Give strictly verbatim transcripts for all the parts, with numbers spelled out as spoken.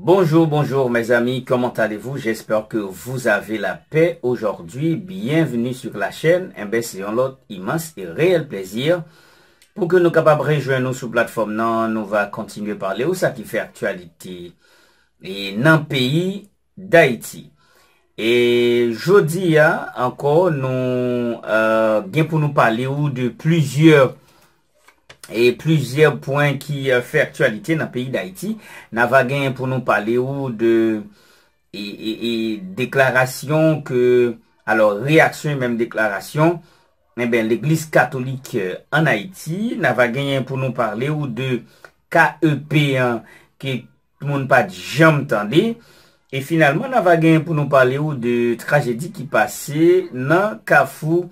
Bonjour, bonjour mes amis, comment allez-vous? J'espère que vous avez la paix aujourd'hui. Bienvenue sur la chaîne. Eh ben, c'est un autre immense et réel plaisir pour que nous capables rejoindre nous sur plateforme. Non, nous va continuer parler où ça qui fait actualité et dans pays d'Haïti. E jodi a ankò nou uh, gen pou nou pale ou de plizyè e plizyè pwen ki uh, fè aktyalite nan peyi Dayiti. N a va genyen pou nou pale ou de e, e, e deklarasyon ke alò reyaksyon e menm deklarasyon enben legliz katolik an Ayiti. N a va genyen pou nou pale ou de K E P an ke moun pa t janm tande. E finalman, n a va genyen pou nou pale ou de trajedi ki pase nan Kafou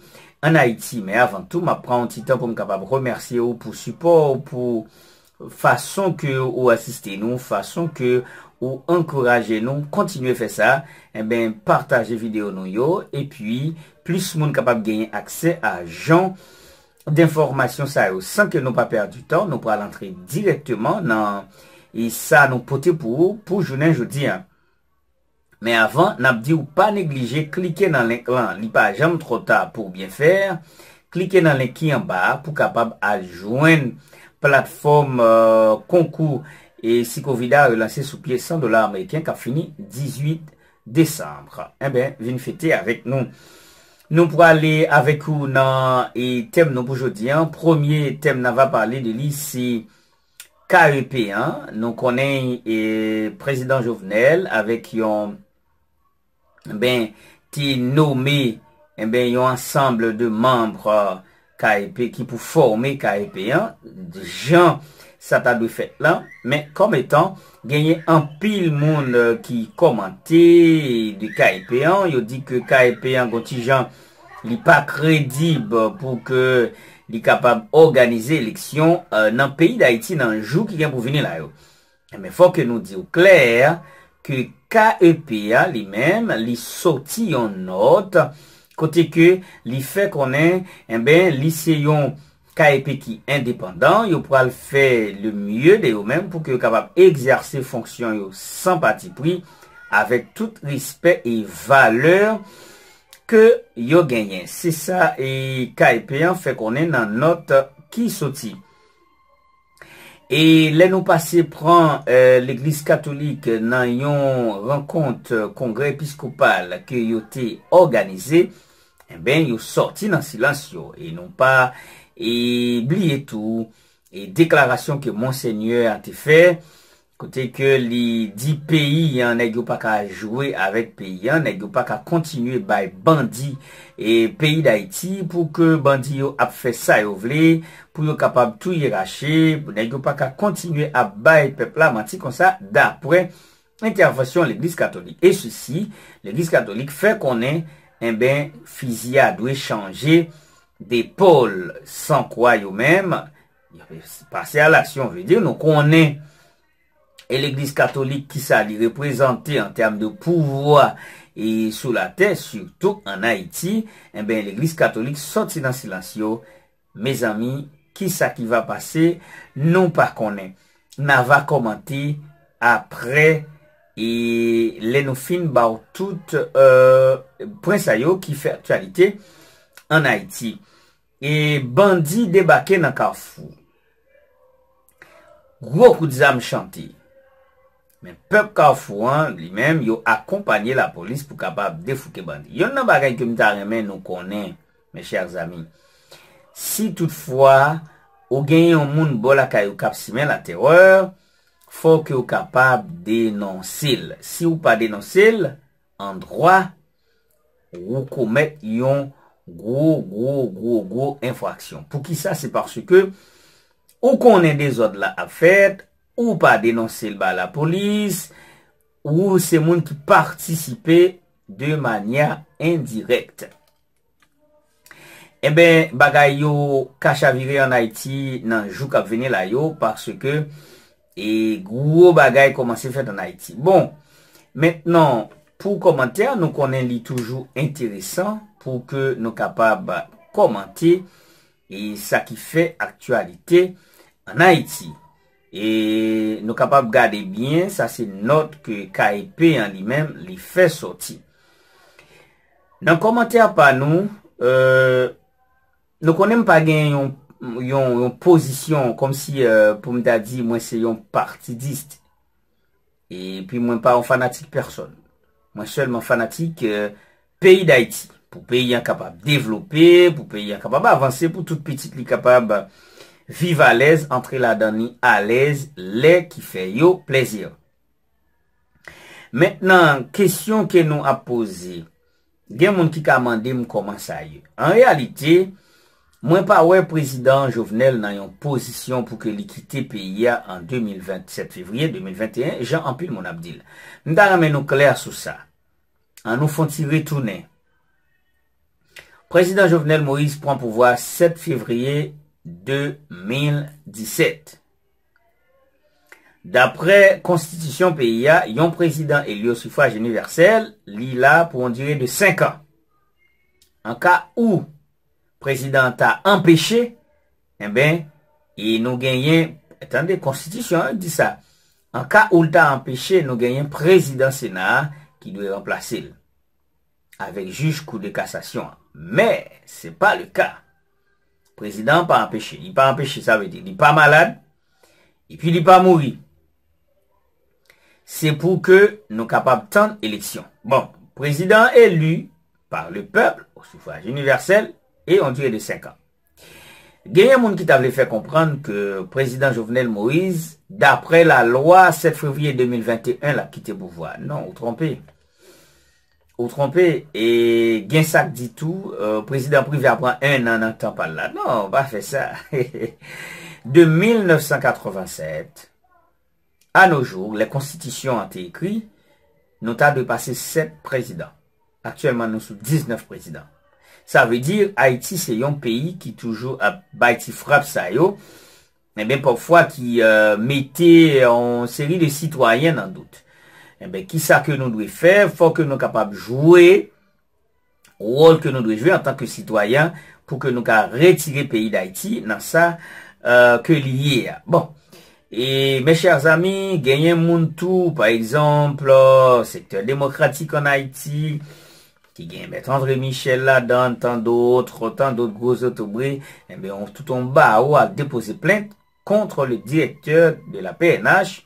an Ayiti. Men avan tou, m ap pran yon ti tan pou m kapab remèsye ou pou sipò ou, pou fason ke ou asiste nou, fason ke ou ankouraje nou, kontinye fè sa. Enben, pataje videyo nou yo, epi plis moun kapab genyen aksè a jan denfòmasyon sa yo. San ke nou pa pèdi tan, nou pral antre dirèkteman nan e sa nou pote pou ou pou jounen jodi a. Men avan, n ap di w pa neglije klike nan link lan, li pa janm twò ta pou w byen fè. Klike nan link ki anba a pou w kapab al jwenn platfòm uh, konkou e Sikovida relanse sou pye san dola ameriken k ap fini dizuit desanm. Enben, vin fete avèk nou. Nou prale avèk ou nan e tèm nou pou jodi a. Premye tèm n a va pale de li se K E P an. Nou konnen e prezidan Jovenel avèk yon ben te nome enben yon ansanm de manm K E P ki pou fòme K E P an jan sa ta dwe fèt lan. Men kòm etan genyen anpil moun ki kòmante de K E P an, yo di ke K E P an gon ti jan li pa kredib pou ke li kapab òganize eleksyon nan peyi Dayiti nan jou ki gen pou vini la yo. Men fò ke nou di w klè ke K E P a li menm li soti yon nòt kote ke li fè konnen enben li se yon K E P ki endepandan, yo pral fè le mieux de yo menm pou ke yo kapab egzèse fonksyon yo san patipri avèk tout respè e valè ke yo genyen. Se sa e K E P an fè konnen nan nòt ki soti. E lè nou pase pran legliz katolik nan yon rankont kongrè episkopal ke yo te òganize, enben yo sòti nan silans yo e nou pa e bliye tou e deklarasyon ke monsenyè a te fè kote ke li di peyi an nèg yo pa ka jwe avèk peyi an, nèg yo pa ka kontinye bay bandi e peyi Dayiti pou ke bandi yo ap fè sa yo vle pou yo kapab touye rache, nèg yo pa ka kontinye ap bay pèp la manti konsa dapre entèvansyon legliz katolik. E sesi, legliz katolik fè konnen enben fizi a dwe chanje depòl san kwa yo menm pase a laksyon vle di nou konnen e legliz katolik kisa li reprezante an tèm de pouvwa e sou latè sitou an Ayiti, enben legliz katolik sòti nan silans yo. Mezanmi, kisa ki va pase? Nou pa konnen. N a va kòmante apre e lè nou fin ba w tout pwen sa yo ki fè aktyalite an Ayiti. E bandi debake nan Kafou. Gwo kout zam chante. Men pèp Kafou an li menm yo akonpanye lapolis pou kapab defouke bandi. Yonn nan bagay ke m ta renmen nou konnen, mes chers amis, si toutfwa ou gen yon moun bò lakay ou k ap simen latèrè, fò ke w kapab denonse l. Si w pa denonse l, an dwa ou komèt yon gwo gwo gwo gwo enfraksyon. Poukisa? Se paske ou konnen dezòd la ap fèt, ou pa denonse l ba lapolis, ou se moun ki patisipe de manyè endirèk. Enben bagay yo ka chavire an Ayiti nan jou k ap vini la yo paske e gwo bagay kòmanse fèt an Ayiti. Bon, mentnan pou kòmantè nou konnen li toujou enteresan pou ke nou kapab kòmante e sa ki fè aktyalite an Ayiti. E nou kapab gade byen, sa se nòt ke K E P an li menm, li fè sòti. Nan kòmantè pa nou, euh, nou konnen m pa gen yon, yon, yon pozisyon kòmsi, euh, pou m ta di mwen se yon patidis. Epi mwen pa yon fanatik pèsòn. Mwen sèlman fanatik, euh, peyi Dayiti. Pou peyi an kapab devlope, pou peyi an kapab avanse, pou tout pitit li kapab viv alèz, antre ladan li alèz, lè ki fè yo plèzi. Mentnan, kesyon ke nou ap poze, gen moun ki ka mande m kòman sa ye. An reyalite, mwen pa wè prezidan Jovenel nan yon pozisyon pou ke li kite peyi a an de mil vennsèt fevriye de mil venteyen, jan anpil moun ap di l. M ta renmen nou klè sou sa. An nou fè yon ti retounen. Prezidan Jovenel Moïse pran pouvwa sèt fevriye de mil disèt. Daprè konstitisyon peyi a, yon prezidan eli o sifwaj inivèsèl, li la pou yon dire de senk an. An ka ou prezidan an ta anpeche, enben, e nou genyen, tande, konstitisyon an di sa. An ka ou l ta anpeche, nou genyen prezidan Sena a ki dwe ranplase l avèk jij Kou de Kasasyon an. Men, se pa le ka. Prezidan an pa anpeche. Li pa anpeche, sa vle di, li pa malad, epi li pa mouri. Se pou ke nou kapab tann eleksyon. Bon, prezidan an eli par le peuple, au suffrage universel, e on dire de senk an. Genyen moun ki ta vle fè konprann ke prezidan Jovenel Moïse, daprè lalwa sèt fevriye de mil venteyen, l ap kite pouvwa. Non, ou twonpe. Ou twonpe, e gen sa k di tou, euh, prezidan Privé a pran en an nan tan pa l la. Non, pa fè sa. De mil nèf san katrevennsèt, a no jou, lè konstitisyon an te ekri, nou ta dwe pase sèt prezidan. Aktyèlman, nou sou diznèf prezidan. Sa vle di, Ayiti se yon peyi ki toujou ap bay ti frap sa yo, enben, pafwa ki, euh, mete yon seri de sitwayen nan dout. Enben, kisa ke nou dwe fè? Fò ke nou kapab jwe wòl ke nou dwe jwe antanke sitwayen pou ke nou ka retire peyi Dayiti nan sa, euh, ke li ye a. Bon, e, mes chers amis, genyen moun tou, pa egzanp, euh, sektè demokratik an Ayiti, ki gen Mèt André Michel ladan, tant d'autres, tant d'autres gwo zotobre, enben, tout yon bawo al depoze plent contre le directeur de la P N H,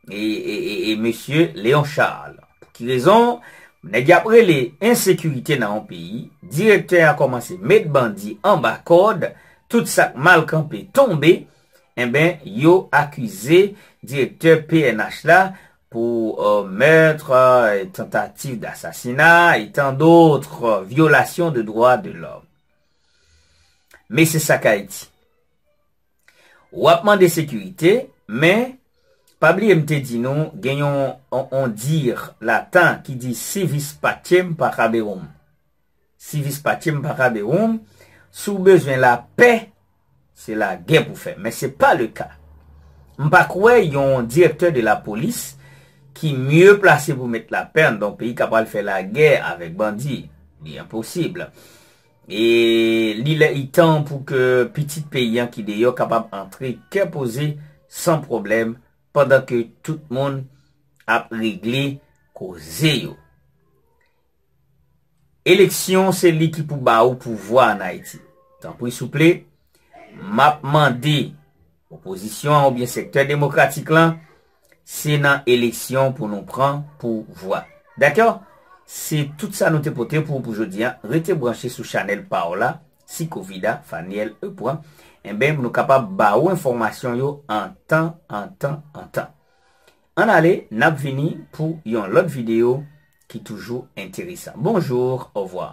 e, e, e, e mesye Léon Charles. Pou ki rezon? Nèg y ap rele ensekirite nan yon peyi, direktè a kòmanse met bandi anba kòd, tout sa k mal kanpe tonbe, enben, yo akize direktè P N H la pou, euh, meurtre, euh, tentative d'assassinat et tant d'autres, euh, violations de droits de l'homme. Men se sa k Ayiti. W ap mande sekirite, men pa bliye m te di nou, gen yon, on, on dir latan ki di, "Si vis pacem, pacaverum." Si vis pacem, pacaverum, si w bezwen lapè, se lagè pou fè. Men se pa le ka. M pa kwè yon direktè de la polis ki mye plase pou met lapè anndan yon peyi k ap pral fè lagè avèk bandi. Li enposib. E li lè, li tan pou ke pitit peyi an ki deyò kapab antre kè poze, san pwoblèm, pandan ke tout moun ap regle koze yo. Eleksyon se li ki pou ba ou pouvwa an Ayiti. Tanpri souple, m ap mande opozisyon an oubyen sektè demokratik lan, se nan eleksyon pou nou pran pouvwa. Dakò? Se tout sa nou te pote pou ou pou jodi a. Rete branche sou chanèl pa w la, Siko Vida, Faniel E. Pran. Enben, nou kapab ba ou enfòmasyon yo an tan, an tan, an tan. Ann ale, n ap vini pou yon lòt videyo ki toujou enteresan. Bonjou, orevwa.